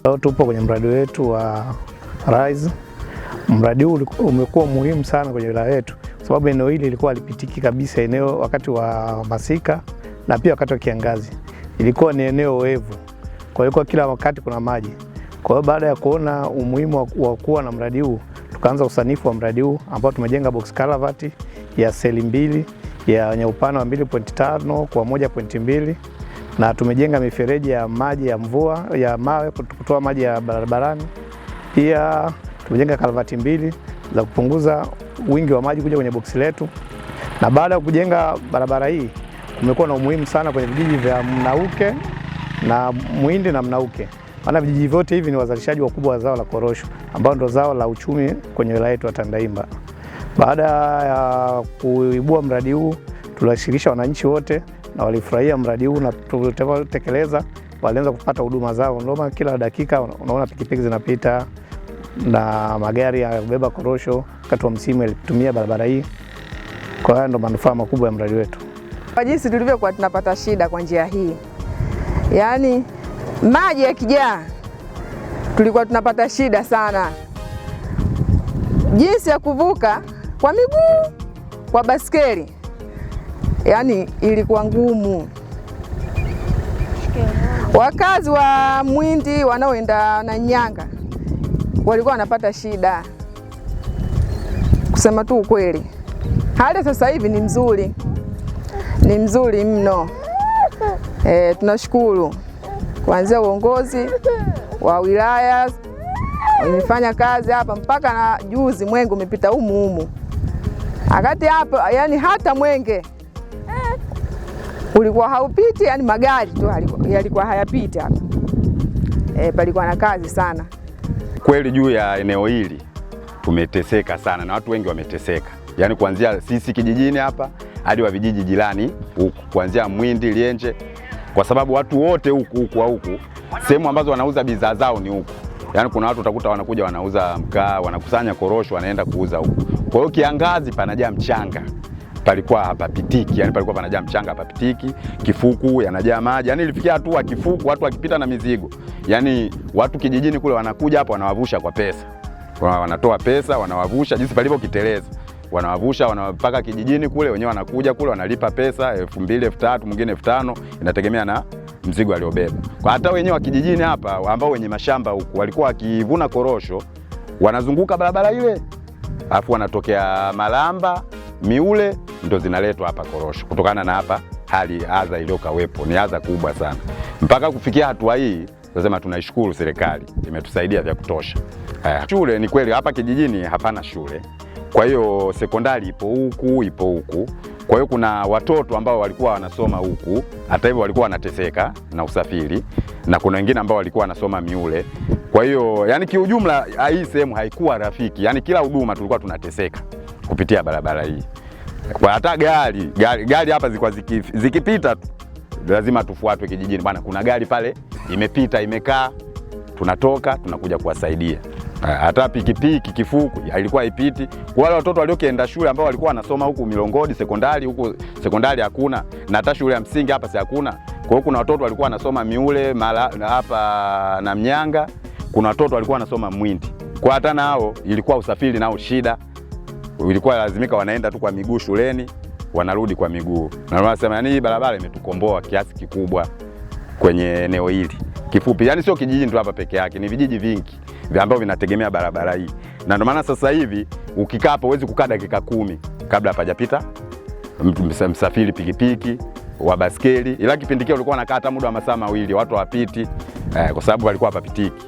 Leo tupo kwenye mradi wetu wa RISE. Mradi huu umekuwa muhimu sana kwenye wilaya yetu kwa sababu eneo hili lilikuwa halipitiki kabisa, eneo wakati wa masika na pia wakati wa kiangazi ilikuwa ni eneo oevu, kwa hiyo kila wakati kuna maji. Kwa hiyo baada ya kuona umuhimu wa kuwa na mradi huu, tukaanza usanifu wa mradi huu ambao tumejenga box culvert ya seli mbili yenye upana wa 2.5 kwa 1.2 na tumejenga mifereji ya maji ya mvua ya mawe kutoa maji ya barabarani. Pia tumejenga kalvati mbili za kupunguza wingi wa maji kuja kwenye boksi letu. Na baada ya kujenga barabara hii, kumekuwa na umuhimu sana kwenye vijiji vya Mnauke na Mwindi na Mnauke, maana vijiji vyote hivi ni wazalishaji wakubwa wa zao la korosho ambao ndio zao la uchumi kwenye wilaya yetu ya Tandahimba. Baada ya kuibua mradi huu, tuliwashirikisha wananchi wote na walifurahia mradi huu na tulivyotekeleza, walianza kupata huduma zao. Ndio maana kila dakika unaona pikipiki zinapita na magari ya kubeba korosho wakati wa msimu yalitumia barabara hii. Kwa hiyo ndo manufaa makubwa ya mradi wetu. Kwa jinsi tulivyokuwa tunapata shida kwa njia hii, yaani maji yakijaa tulikuwa tunapata shida sana, jinsi ya kuvuka kwa miguu, kwa baskeli, yaani ilikuwa ngumu. Wakazi wa Mwindi wanaoenda na Nyanga walikuwa wanapata shida, kusema tu ukweli. Hali sasa hivi ni mzuri, ni mzuri mno. Tunashukuru kuanzia uongozi wa wilaya wamefanya kazi hapa mpaka na juzi mwenge umepita humu humu, akati hapa yani hata mwenge ulikuwa haupiti, yani magari tu yalikuwa hayapiti hapa. Palikuwa na kazi sana kweli. Juu ya eneo hili tumeteseka sana na watu wengi wameteseka, yaani kuanzia sisi kijijini hapa hadi wa vijiji jirani huku, kuanzia Mwindi, Lienje, kwa sababu watu wote huku huku huku sehemu ambazo wanauza bidhaa zao ni huku. Yaani kuna watu utakuta wanakuja wanauza mkaa, wanakusanya korosho, wanaenda kuuza huku. Kwa hiyo kiangazi panajaa mchanga, palikuwa hapapitiki, yani palikuwa panajaa mchanga hapapitiki, kifuku yanajaa maji. Yani ilifikia hatua kifuku watu wakipita na mizigo, yani watu kijijini kule wanakuja hapo wanawavusha kwa pesa, wanatoa pesa wanawavusha, jinsi palivyo kiteleza wanawavusha wanawapaka kijijini kule, wenyewe wanakuja kule wanalipa pesa 2000, 3000, mwingine 5000, inategemea na mzigo aliobeba. Kwa hata wenyewe wa kijijini hapa ambao wenye mashamba huku walikuwa wakivuna korosho wanazunguka barabara ile, alafu wanatokea Malamba Miule ndo zinaletwa hapa korosho, kutokana na hapa hali adha iliyokawepo ni adha kubwa sana. Mpaka kufikia hatua hii, tunasema tunaishukuru serikali imetusaidia vya kutosha. Shule ni kweli hapa kijijini hapana shule, kwa hiyo sekondari ipo huku ipo huku. Kwa hiyo kuna watoto ambao walikuwa wanasoma huku, hata hivyo walikuwa wanateseka na usafiri, na kuna wengine ambao walikuwa wanasoma Miule. Kwa hiyo yani kiujumla hii sehemu haikuwa rafiki, yani kila huduma tulikuwa tunateseka kupitia barabara hii. Kwa hata gari gari, gari hapa zilikuwa zikipita tu lazima tufuatwe kijijini, bwana, kuna gari pale imepita imekaa, tunatoka tunakuja kuwasaidia. Hata pikipiki kifuku ilikuwa haipiti. Kwa wale watoto waliokienda shule ambao walikuwa wanasoma huku Milongodi sekondari, huku sekondari hakuna, na hata shule ya msingi hapa si hakuna. Kwa hiyo kuna watoto walikuwa wanasoma Miule mala, hapa na Mnyanga, kuna watoto walikuwa wanasoma Mwindi. Kwa hata nao ilikuwa usafiri nao shida, ilikuwa lazimika wanaenda tu kwa miguu shuleni, wanarudi kwa miguu. Na wanasema yani hii barabara imetukomboa kiasi kikubwa kwenye eneo hili. Kifupi, yani sio kijiji tu hapa peke yake, ni vijiji vingi ambavyo vinategemea barabara hii. Na ndio maana sasa hivi ukikaa hapo huwezi kukaa dakika 10 kabla hapajapita msafiri pikipiki wa baskeli, ila kipindi kile ulikuwa unakaa hata muda wa masaa 2 watu hawapiti, kwa sababu walikuwa hapapitiki.